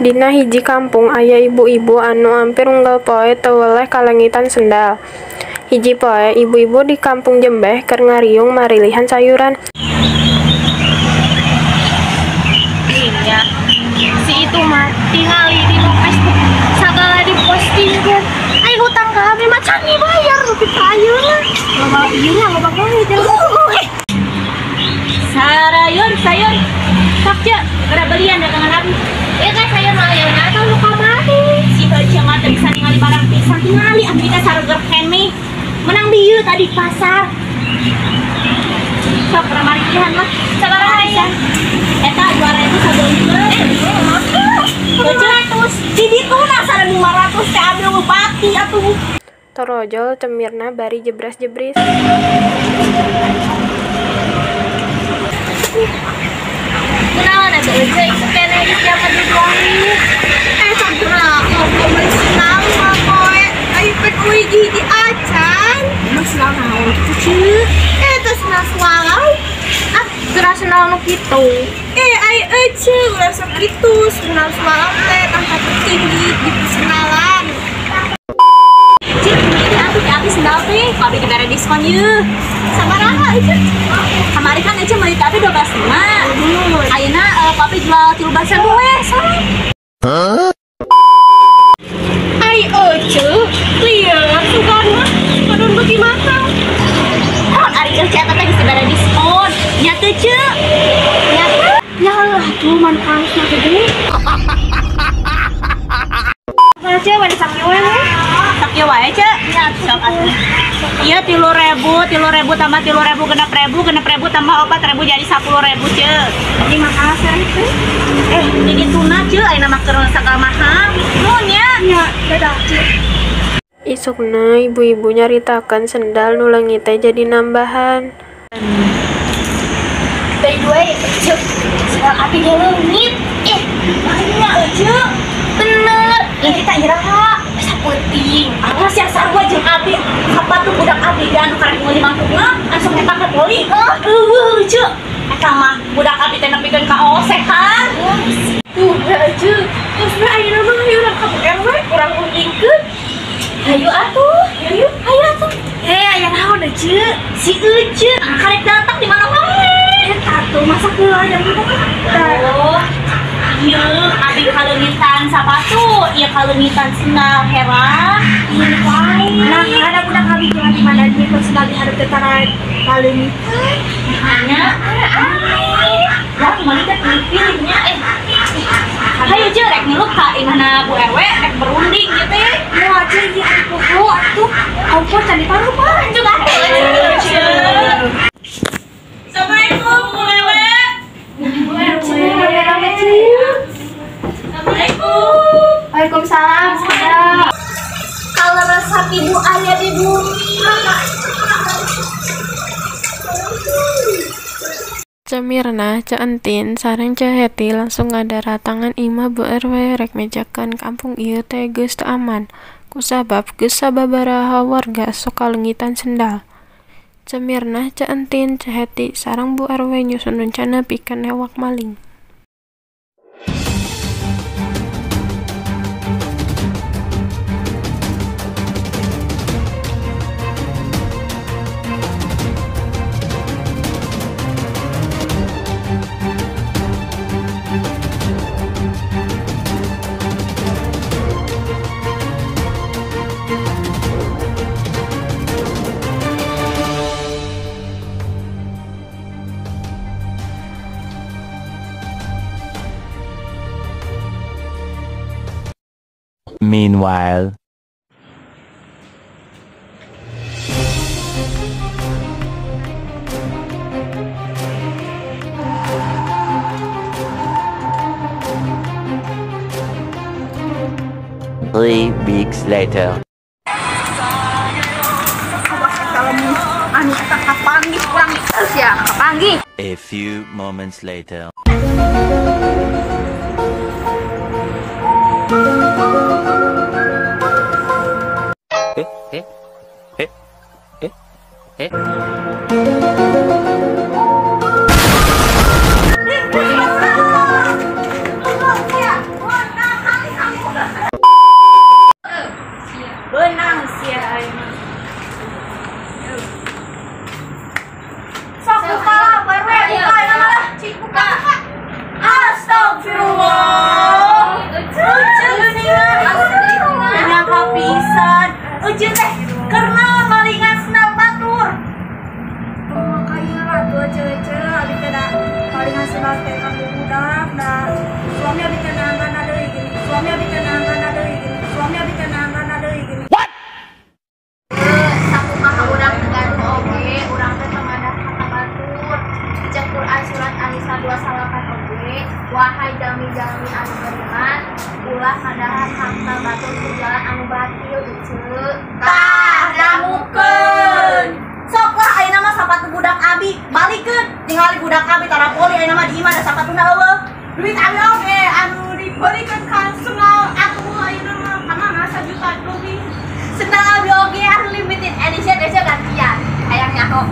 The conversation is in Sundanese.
Dina hiji kampung aya ibu-ibu anu ampir unggal poe teu weleh kalengitan sendal. Hiji poe, ibu-ibu di kampung Jembeh keur ngariung marilihan sayuran. Iya, si itu mah tingali di Facebook sagala dipostingkeun. Ai hutang ka abi mah can dibayar nepi ka ayeuna. Loba ieu nya loba gawe jelema. Sarayur sayur. Sok ce, kada belian dagangan abi. Ieu kan sayur mah ayeuna atau nu kamari. Si Ece mah teu bisa ningali barang pisan tingali abi teh sareger keneh. Menang dieu tadi pasar. Sok ramarikihan lah. Sabaraha ieu? Eta 200 sabeulikeun. 700. Di ditu na 1500 teh abi bati atuh. Torojol cemirna bari jebras-jebris. Kunaon atuh Ece isuk keneh geus jam 2. Sagera ngobrol meuli sendal poe. Ayo pek euy hiji acan. Emang sendal naon kitu Ceu? Teh sendal swallow. Ah, geura sendal nu kitu. Ai Ece ulah sok kitu, sendal swallow teh tempat tertinggi di persendalan. Ceu, ini atuh ti abi sendal teh, ku abi dibere diskon yeuh. Sabaraha Ece? Kamari kan Ece meuli ti abi 12,5. Ayeuna ku abi jual 13.000 we, sok. Huh? Ai Ece, lieur sugan mah padon beuki mahal. Naon ari Ece eta teh geus dibere diskon. Nya teu Ceu? Nya teu? Ya Allah tuh man kaosna gede. Ceu bade sakieu we. Sakieu wae Ceu? Nya sok atuh. Ieu 3.000, 3.000 tambah 3.000 6.000, 6.000 tambah 4.000 jadi 10.000 Ceu. Ini mahal sareng teh. Di dituna Ceu ayeuna mah keur sagala mahal. Nuhun nya. Nya, dadah Ceu. Isukna ibu-ibu nyaritakeun sendal nu leungit teh jadi nambahan. By the way, Ceu, sendal abi ge leungit. Nya Ceu. Bener, leungit teh iraha? Sapeuting. Awas yang sarua jeung abi. Sapatu budak abi ge anu karek meuli mangkukna, langsung eta ke poli. Eueuh Ceu. Eta mah budak abi teh nepikeun ka osehan. Tuh, Ece. Terus we ayeuna mah hayu urang ka Bu RW, urang undingkeun. Hayu atuh. Hayu, hayu atuh. Aya naon Ece? Si Ece karek datang di mana wae. Eta tuh masak heula jam berapa? Oh. Ieu abi kaleungitan sapatu, ieu kaleungitan sendal heran. Ieu wae. Nah, ada budak abi jeung di mana dia keur sendal di hareup teh tara kaleungitan. Hanya aneh. Lah kumaha teh pilih-pilihnya Hayu Ceu rek ngeluh ka imahna Bu RW rek berunding ieu teh. Moal Ceu ieu ari poho atuh. Ampun can diparupan juga atuh Ceu. Assalamualaikum Bu Lewe. Bu RW rame Ceu. Assalamualaikum. Waalaikumsalam. Kalau resep ibu aya di bumi. Ceu Mirna, Ceu Entin, sareng Ceu Heti langsung ngadaratangan imah Bu RW rek mejakeun kampung ieu teh geus teu aman kusabab geus sababaraha warga sok kaleungitan sendal. Ceu Mirna, Ceu Entin, Ceu Heti sareng Bu RW nyusun rencana pikeun newak maling. Meanwhile, three weeks later. A few moments later. Ceu-ceu abi teh da palingan sendal teh kanggo budak da suami abi teh nangana deui gini. Suami abi teh nangana deui gini. Suami abi teh nangana deui gini. Sakumaha urang teu gaduh oge, urang teh teu ngadah ka batur. Cek Quran surat An-Nisa 28 oge, wahai jalmi-jalmi anu beriman, ulah ngadahar harta batur ku jalan anu batil ece. Tah, dangukeun. Sok lah ayeuna mah sapatu budak abi balikeun. Tingali budak abi tara poli ayeuna mah di imah da sapatuna eueuh. Duit abi oge anu dibelikeun ka sendal atuh ayeuna mah ka mana 1 juta lebih. Sendal abi oge anu limited edition ece gantian. Hayang nyaho.